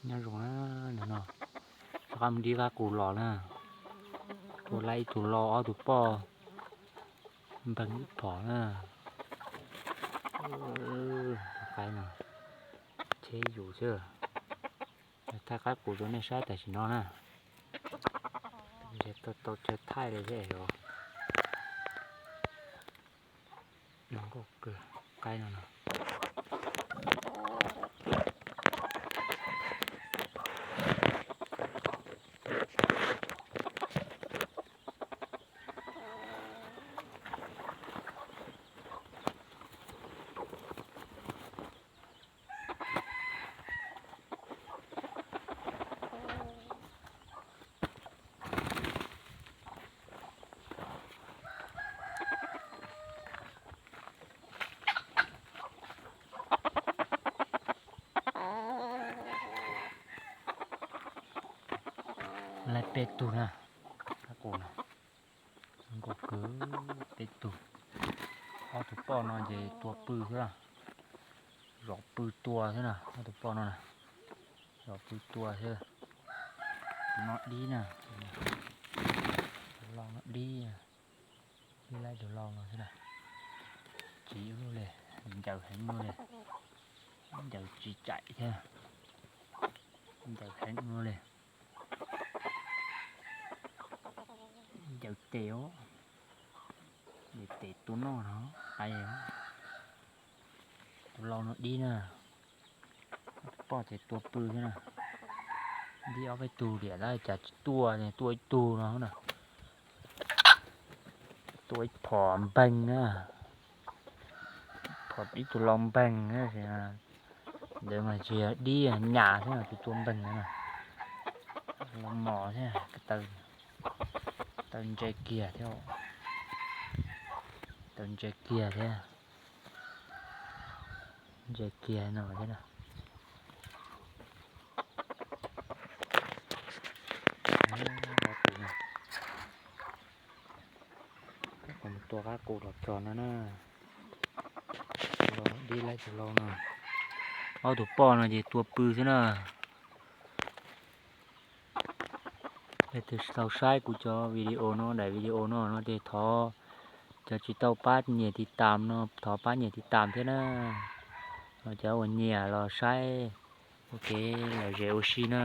Nyob zoo na, hnub no rov qab mus dib qab qus los na. Tua laib ib tug lau ob tug poj, npeeg ib phom na. Qaib no cheb yus xwb. Thaij qab qus rau nej saib tam sim no na. Ntshe tau tau chaw thaij li thiab os. Zoo nkauj kawg qaib no no. Laib peb tug na, qab qus no. Zoo nkauj kawg, peb tug. Ob tug poj no ces tua pw xwb na. Zov pw tua xwb na, ob tug poj no na. Zov pw tua xwb. Tus no dib na. Tus lau no dib. Dib laib tus lau no xwb na. Tsis ub li, ncaws heev ua li. Ncaws tsis caim thiab. Ncaws heev ua li. Ncaws tes os. Ncaws tes tua noj no, qaib. Tus lau no dib na. Poj ces tua pw xwb na. Dib ob peb tug liam tab cas tsis tuaj, tuaj ib tug no na. Tua ib phom npeeg na. Phom ib tug lau npeeg na. Ntawd mas tsis yog dib, nyas thiab, tus tua npeeg na. Lau mos thiab, taw ntse kiag thiab. Taw ntse kiag thiab. Ntse kiag no thiab na. Tua qab qus los txog no na. Dib laib tus lau no. Ob tug poj no ces tua pw xwb na. Leej twg tau saib kuv cov video no, daim video no no ces thov, cov tsis tau pab nias tiv tam no thov pab nias tiv tam thiab na. Ho cov uas nyiam los saib ua kev lom zem ua si na.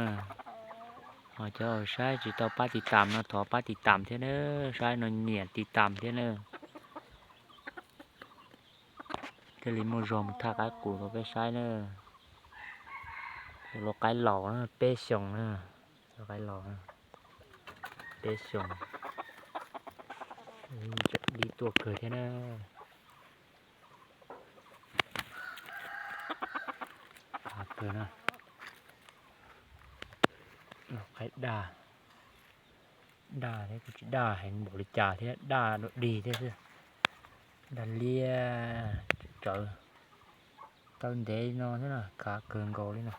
Ho cov uas saib tsis tau pab tiv tam no thov pab tiv tam thiab na. Saib no nyiam tiv tam thiab na. Thiaj li muaj zog mus thaj qab qus rau peb saib na. Tus lau qaib laus na, peb xyoos na. Lau qaib laus na, peb xyoos. Tseem dib tuaj kawg thiab na. Kawg na. Lau qaib daj, daj thiab kuj tsis daj heev npaum li cas thiab, daj dua dig thiab xwb. Daj liab tsawv, taw ntev no thiab na, kav kawg nkaus li na.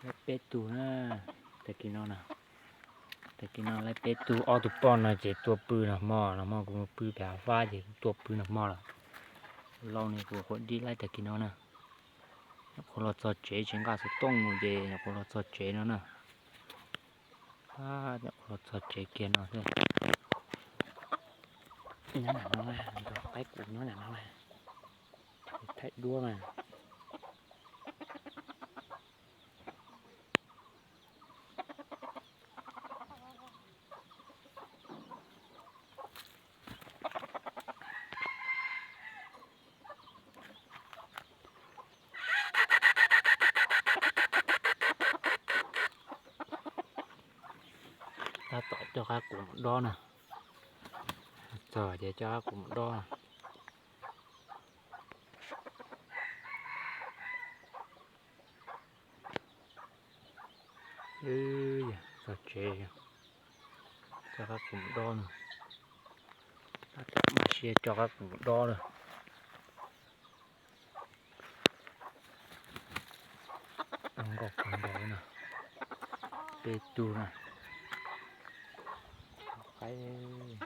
Laib peb tug na, tag kis no na, tag kis no laib peb tug, ob tug poj no ces tua pw nag hmo, nag hmo kuv mus pw pem hav fab ces kuv tua pw nag hmo lawm. Lau no kuv nyuam qhuav dib laib tag kis no na, nyuam qhuav los txog tsev, tsis nqa xov tooj mus ces nyuam qhuav los txog tsev no na. Nyuam qhuav los txog tsev kiag no xwb. Nyob nram no, nrog qaib qus nyob nram no, thaij duab mas. Tab tom coj qab qus mus dob na. Txog ces coj qab qus mus dob. Txog tsev, coj qab qus mus dob no. Tab tom mas sia coj qab qus mus dob lawm. Zoo nkauj kawg nkaus li no. Peb tug na. Qaib,